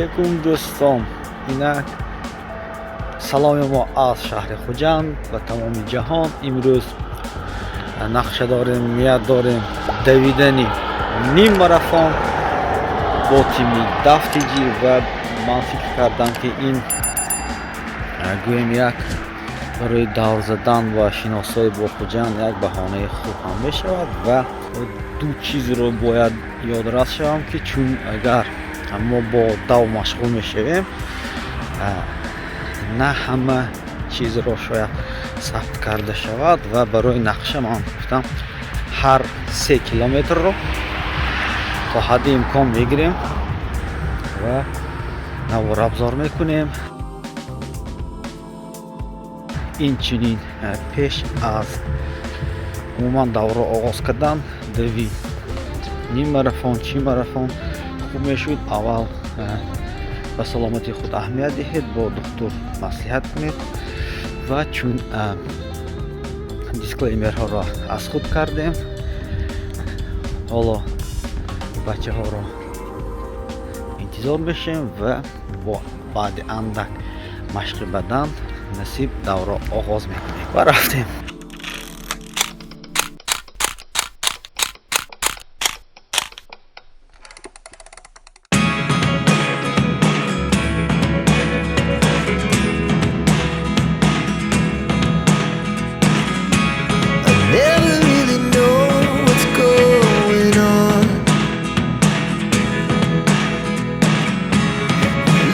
Алейкум, дӯстон. Инак саломи мо аз шаҳри Хуҷанд ба тамоми ҷаҳон. Имрӯз нақша дорем, ният дорем давидани ним марафон бо тими Дафтиҷӣ ва ман фикр кардам, ки ин гӯем як барои давр задан ва шиносоӣ бо Хуҷанд як баҳонаи хуб ҳам мешавад. Ва ду чизро бояд ёдрас шавам, ки чун агар мо бо дав машғул мешавем, на ҳама чизро шояд сабт карда шавад. Ва барои нақша ман гуфтам, ҳар 3 километрро то ҳадди имкон мегирем ва наворабзор мекунем. Инчунин пеш аз умуман даврро оғоз кардан, дави ним марафон чӣ марафон, хуб мешуд аввал ба саломатии худ аҳамият диҳед, бо духтур маслиҳат кунед. Ва чун дисклеймерҳоро аз худ кардем, ҳоло бачаҳоро интизор мешавем ва баъди андак машқи бадан насиб даврро оғоз мекунем ва рафтем. I never really know what's going on.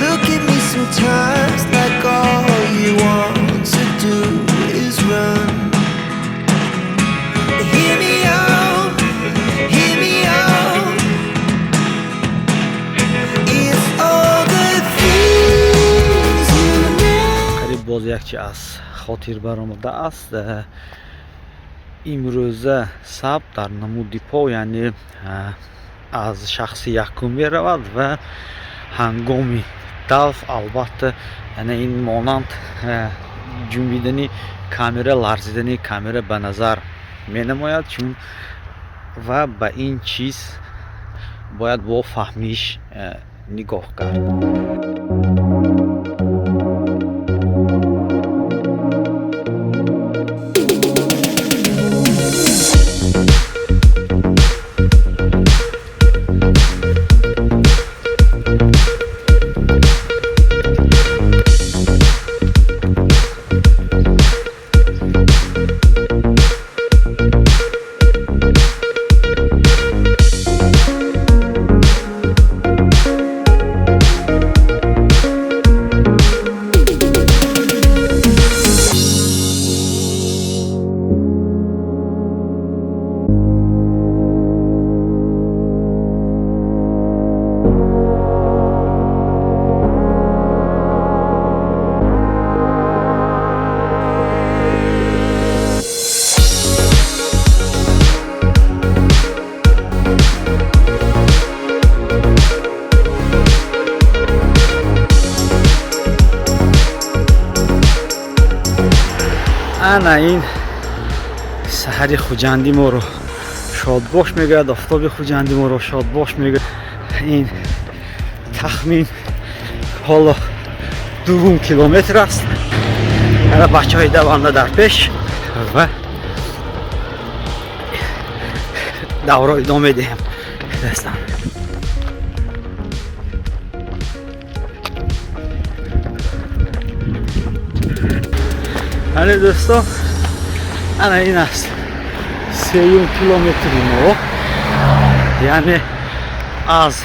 Look at me sometimes like all you want to do is run. Hear me out, hear me out. It's all the things you never. Қариб боз як чи аз хотир баромадааст. Имрӯза сабт дар намуди по, яъне аз шахси якум меравад ва ҳангоми дав албатта, яъне ин монанд ҷунбидани камера, ларзидани камера ба назар менамояд, чун ва ба ин чиз бояд бо фаҳмиш нигоҳ кард. Ана ин саҳари Хуҷандӣ моро шодбош мегӯяд, офтоби Хуҷандӣ моро шодбош мегӯяд. Ин тахмин ҳоло дуввум километр аст. Ана бачаҳои даванда дар пеш ва давро идома медиҳем, дӯстон. Ане, дӯстон, ана ин аст сеюм километри мо, яъне аз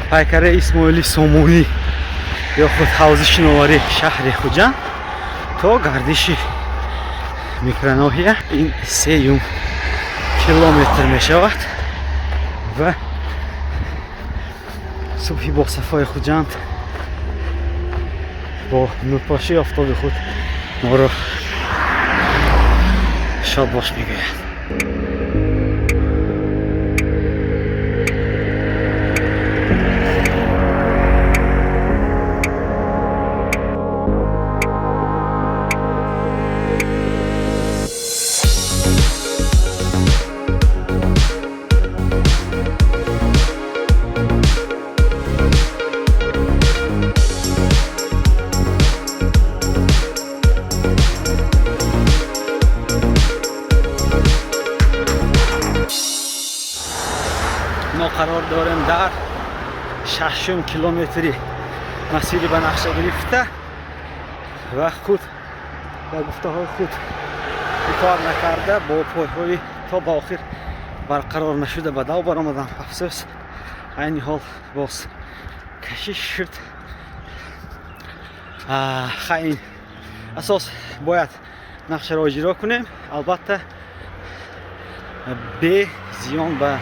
пайкараи Исмоили Сомонӣ ё худ ҳавзи шиноварии шаҳри Хуҷанд то гардиши микроноҳия ин сеюм километр мешавад. Ва субҳи босафои Хуҷанд бо нурпошии офтоби худ моро шодбош мегӯяд. Мо қарор дорем дар шашум километри масири ба нақша гирифта ва худ ба гуфтаҳои худ итоат накарда, бо пойҳои то ба охир барқарор нашуда ба дав баромадам. Афсӯс, айни ҳол боз кашиш шуд. Хай, асос бояд нақшаро иҷро кунем, албатта бе зиён ба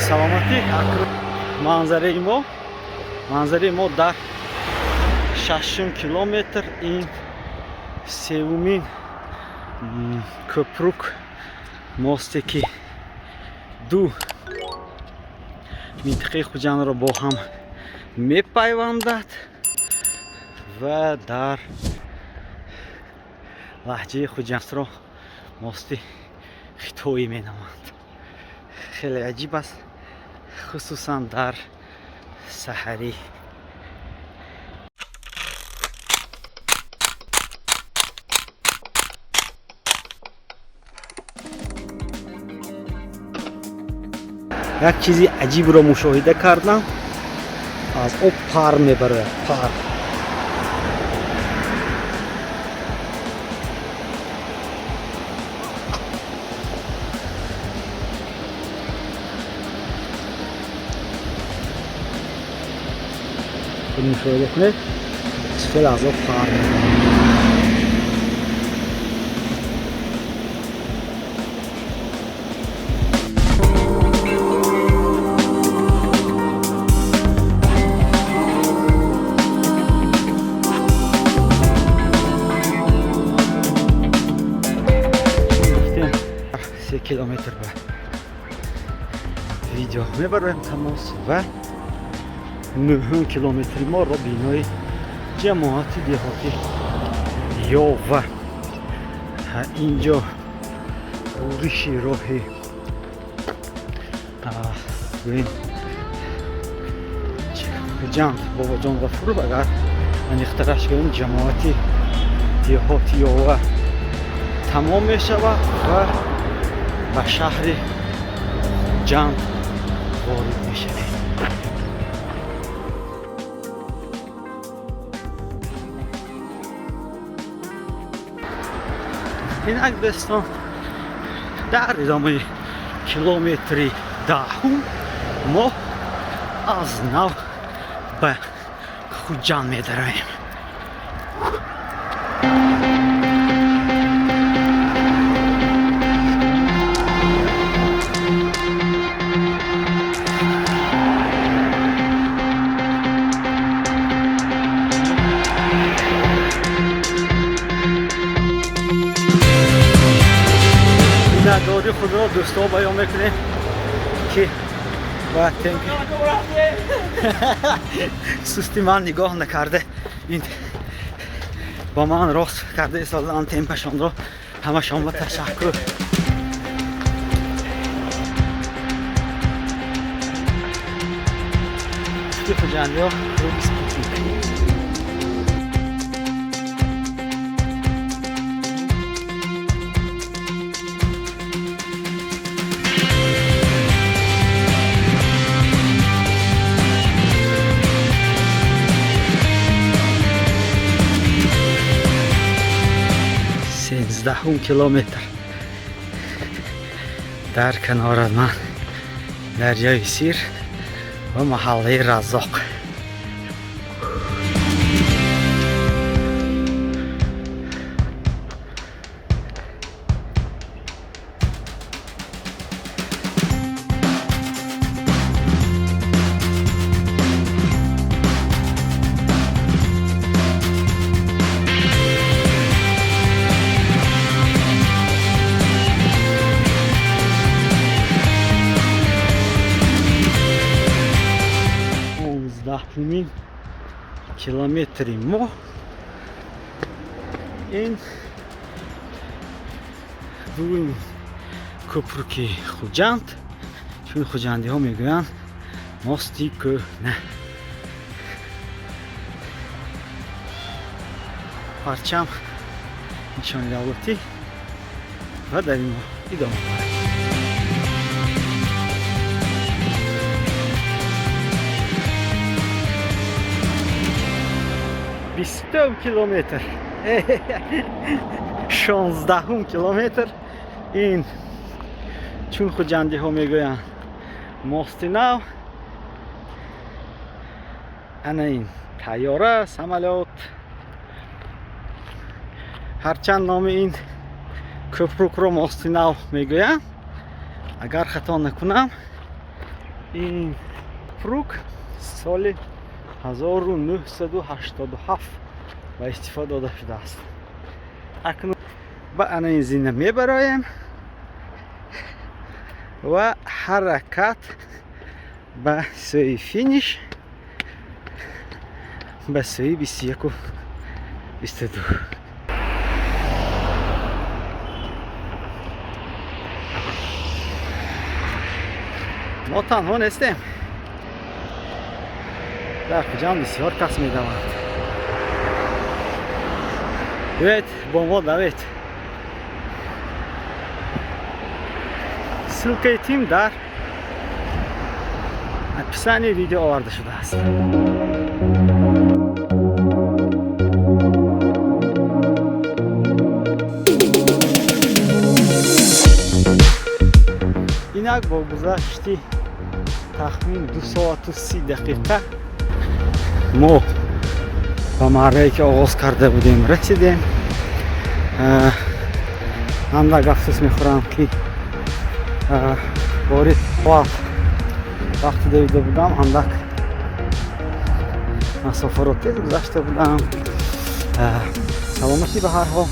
саломатӣ. Манзараи мо дар шашум километр, ин севумин кӯпрук, мосте ки ду минтиқаи Хуҷандро бо ҳам мепайвандад ва дар лаҳҷаи хуҷандро мости хитоӣ меноманд. Хеле аҷиб аст, хусусан дар саҳарӣ. Як чизи аҷибро мушоҳида кардам: аз об пар мебарояд, пар. Мушоҳида кунед, хеле аз об пар мебарояд. 3 километр ба видео мебароем тамос ва нӯҳум километри моро бинои ҷамоати деҳотӣ Ёва. Инҷо буриши роҳи, гӯем, Хуҷанд Бобоҷон Ғафуров, агар аниқтараш гӯем, ҷамоати деҳоти Ёва тамом мешавад ва ба шаҳри Хуҷанд ворид мешавем. Инак, дӯстон, дар идомаи километри 10-ум мо аз нав ба Хуҷанд медароем. Миннатдории худро, дӯстҳо, баён мекунем, ки ба темпи сусти ман нигоҳ накарда, ин ба ман рост карда истодаанд темпашонро. Ҳамашон ба ташаккур. Хуҷандиё, клуби «Спутник». 13-ум километр дар канорат ман дарёи Сир ва маҳаллаи Раззоқ. 15-умин километри мо ин дуюм кӯпруки Хуҷанд, чун хуҷандиҳо мегӯянд, мости кӯҳна. Парчам, нишони давлатӣ, ва дар ин идома дорад. 20-ум километр, 16-ум километр. Ин, чун хуҷандиҳо мегӯянд, мости нав. Ана ин тайёра, самолёт. Ҳарчанд номи ин кӯпрукро мости нав мегӯянд, агар хато накунам, ин кӯпрук соли 1987 ба истифода дода шудааст. Акнун ба ана ин зина мебароем ва ҳаракат ба сӯи финиш, ба сӯи 21:22. Мо танҳо нестем, дар Хуҷанд бисёр кас медаванд. Биёед, бо мо давед. Ссылкаи тим дар описании видео оварда шудааст. Инак, бо гузашти тахмин 2 соату 30 дақиқа мо ба маррае, ки оғоз карда будем, расидем. Андак афсӯс мехӯрам, ки бори аввал вақте давида будам, андак масофаро тез гузашта будам. Саломатӣ, ба ҳар ҳол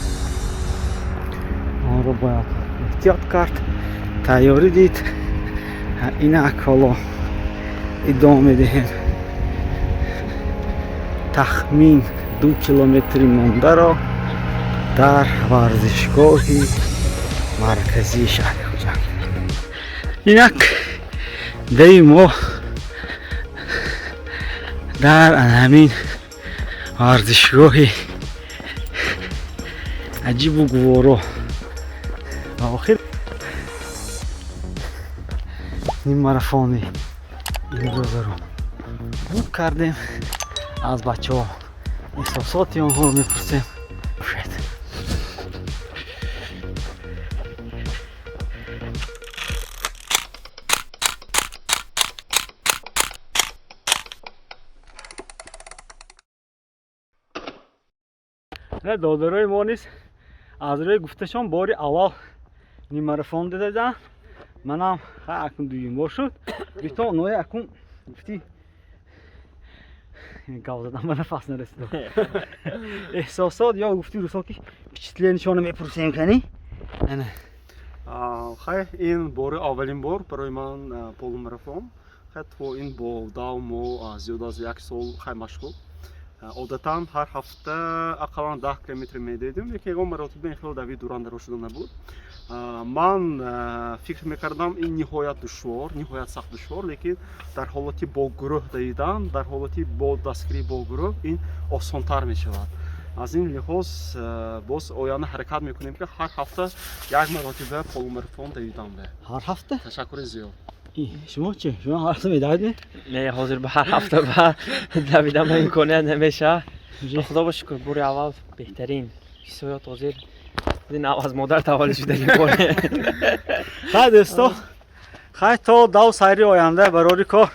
онро бояд эҳтиёт кард, тайёрӣ дид. Инак, ҳоло идома медиҳем тахмин 2 километри мондаро дар варзишгоҳи марказии шаҳри Хуҷанд. Инак, дави мо дар ҳамин варзишгоҳи аҷибу гуворо ба охир. Ниммарафони имрӯзаро буд кардем. Аз бачаҳо эҳсосоти онҳоро мепурсем. Бошед. Не, додарои мо низ аз рӯи гуфташон бори аввал ниммарафон дидаданд. Манам акун дуюм бор шуд. Бито оное акун гуфти, гап задам ба нафас нарасидам. Эҳсосот ё гуфти рӯсо ки впечатленияшонро мепурсем. Кани, ана. Хай, ин бори аввалин бор барои ман полумарафон. Хай, то ин бо дав мо зиёд аз як сол хай машғул. Одатан ҳар ҳафта ақаллан 10 километр медидем, лекин ягон маротиба ин хело дави дурандаро шуда набуд. Ман фикр мекардам, ин ниҳоят душвор, ниҳоят сахт душвор, лекин дар ҳолати бо гурӯҳ давидан, дар ҳолати бо дастгирӣ бо гурӯҳ ин осонтар мешавад. Аз ин лиҳоз боз оянда ҳаракат мекунем, ки ҳар ҳафта як маротиба полумарафон давидан. Ҳар ҳафта? Ташаккури зиёд. Шумо чӣ, шумо ҳар ҳафта медавед? Не, ҳозир ба ҳар ҳафта ба давидан ба имконият намешавад. Худо ба шукр, бори аввал беҳтарин ҳиссиёт. Ҳозир нав аз модар таваллуд шудагӣ. Хай, дӯсто, хай, то дав сайри оянда, барори кор.